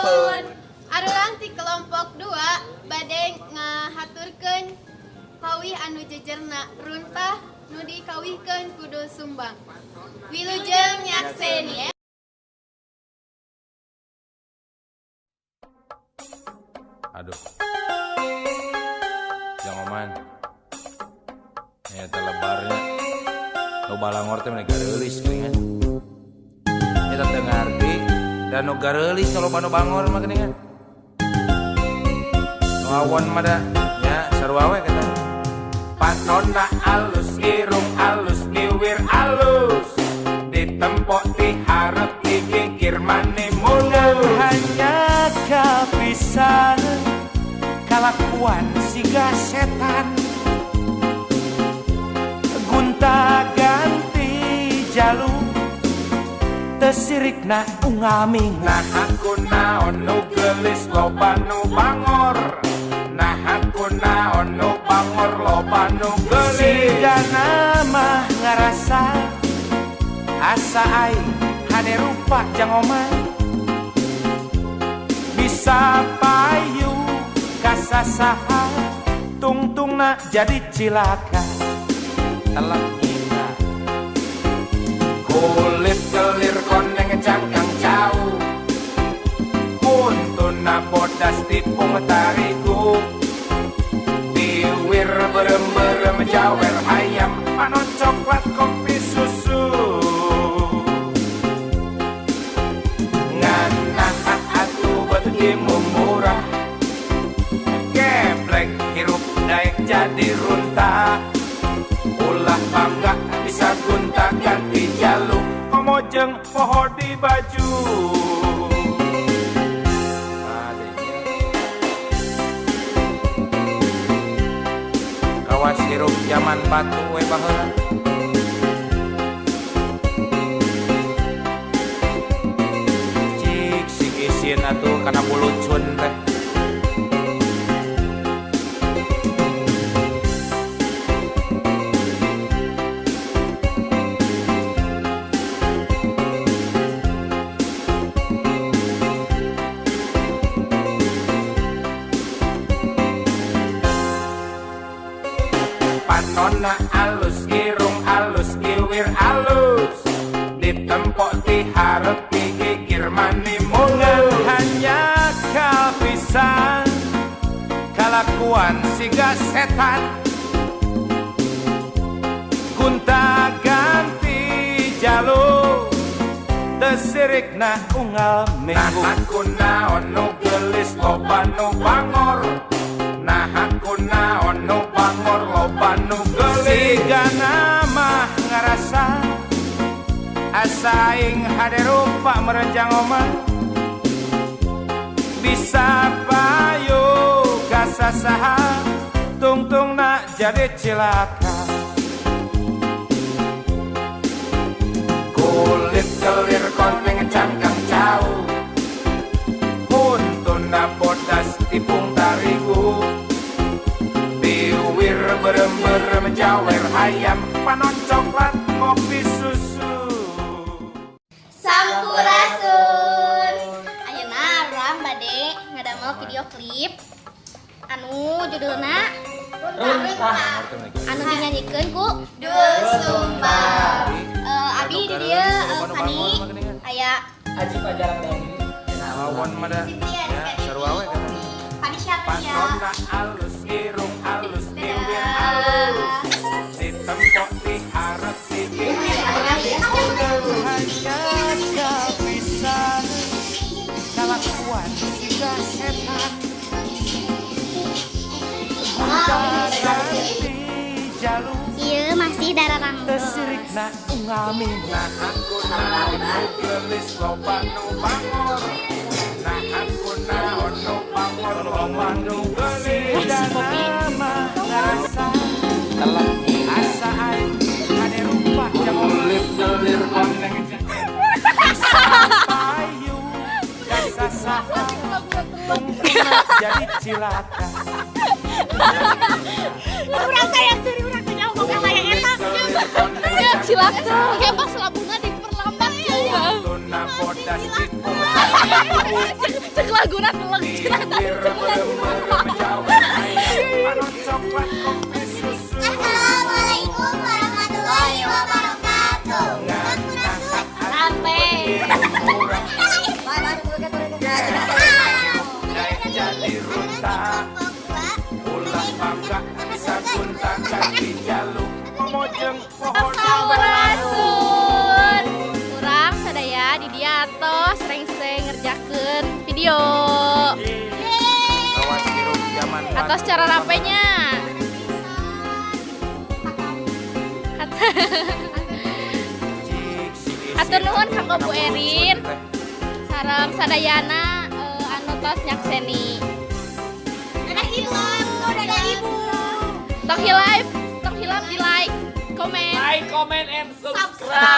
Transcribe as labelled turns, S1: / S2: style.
S1: Sampurasun. Arurang ti kelompok 2 bade ngahaturkeun kawih anu jejerna runtah nu dikawihkeun ku Doel Sumbang. Wilujeng nyakseni.
S2: Aduh. Jang Oman. Nya teh lebarnya. Nu balangor teh meni gareulis geuningan. Eta teu ngarti da nu gareulis loba nu bangor mah geuningan. Nu awon mah da nya sarua we kita. Panonna alus, irung alus, kiwir alus. Ditempok diharep digigir mani mulus.
S3: Hanya kapisan kalakuan siga setan, gunta ganti jalu tesirikna unggal minggu.
S2: Nah aku naon nu geulis loba nu bangor. Nah aku naon nu bangor loba nu geulis.
S3: Sigana mah ngarasa asa aing hade rupa jang Oman. Bisa payu kasasaha tungtungna jadi cilaka.
S2: Telak kita. Kulit kelir koneng cangkang cau. Kuntuna bodas tipung tarigu. Biwir berem-berem jawer ayam. Panon coklat kopi susu. Nganah atuh beuki murah. Geblek hirup daek jadi runtah. Ulah bangga bisa gonta ganti jalu. Komo jeung poho di baju.
S3: Kawas hirup zaman batu we baheula. Cik sing isin atuh kana bulucun teh.
S2: Panonna alus, irung alus, kiwir alus. Ditempok diharep digigir mani mulus.
S3: Hanya kapisan kalakuan siga setan, gunta ganti jalu tesirikna unggal minggu.
S2: Nah aku naon nu geulis loba nu bangor. Nah aku naon nu bangor loba nu geulis.
S3: Sigana mah ngarasa asa aing hade rupa merenjang omah. Bisa payu kasasaha tungtungna jadi cilaka.
S2: Kulit kelir koneng cangkang cau. Kuntuna bodas tipung tarigu. Biwir berem-berem jawer ayam. Panon coklat kopi susu.
S4: Sampurasun. Ayeuna urang bade ngadamel video klip anu judulna
S1: Runtah.
S4: Anu dinyanyikeun ku
S1: Doel Sumbang.
S4: Abi di dieu Fani aya
S5: Aji Pajaran Dani.
S3: Awon mah da
S4: Cynthia
S3: nya sarua we kata.
S4: Fani siapa ya?
S2: Panonna alus, irung alus, kiwir alus. Ditempok diharep digigir.
S3: Hanya kapisan kalakuan siga setan, gunta ganti jalu
S4: Iya masih darah rangga.
S3: tesirikna unggal minggu.
S2: Nah aku naon nu geulis loba nu bangor. Nah aku naon nu bangor loba nu geulis.
S3: Sigana mah ngarasa
S2: Telak
S3: asa aing hade rupa jang Oman.
S2: kulit kelir koneng
S3: Bisa payu kasasaha tungtungna jadi cilaka.
S4: Urang teh yang seri urang teh nyaho boga hayang eta.
S1: Cilaka.
S4: Kayak pas labuhna diperlambat ya.
S2: Tuna bodas tipung
S4: Cek.
S5: Laguna teleng cenah tadi.
S2: Bibir merem-merem jauh aya panon coklat kopi susu.
S4: Assalamualaikum warahmatullahi wabarakatuh.
S2: Ngan tasak
S5: Sampai.
S2: murah Daek jadi runtah. Ulah bangga bisa gonta ganti jaluk. Momojeng pohon.
S5: Sampurasun. Urang sadaya di dieu atos rengse ngerjakeun video.
S2: Awas hirup zaman.
S5: Atos cara rapenya. Hatur nuhun kanggo Bu Erin. Sareng sadayana anu tos nyakseni.
S4: Dadah ibu, dadah ibu.
S5: Tong hilap, tong hilap di like, komen.
S6: Like, comment, and subscribe.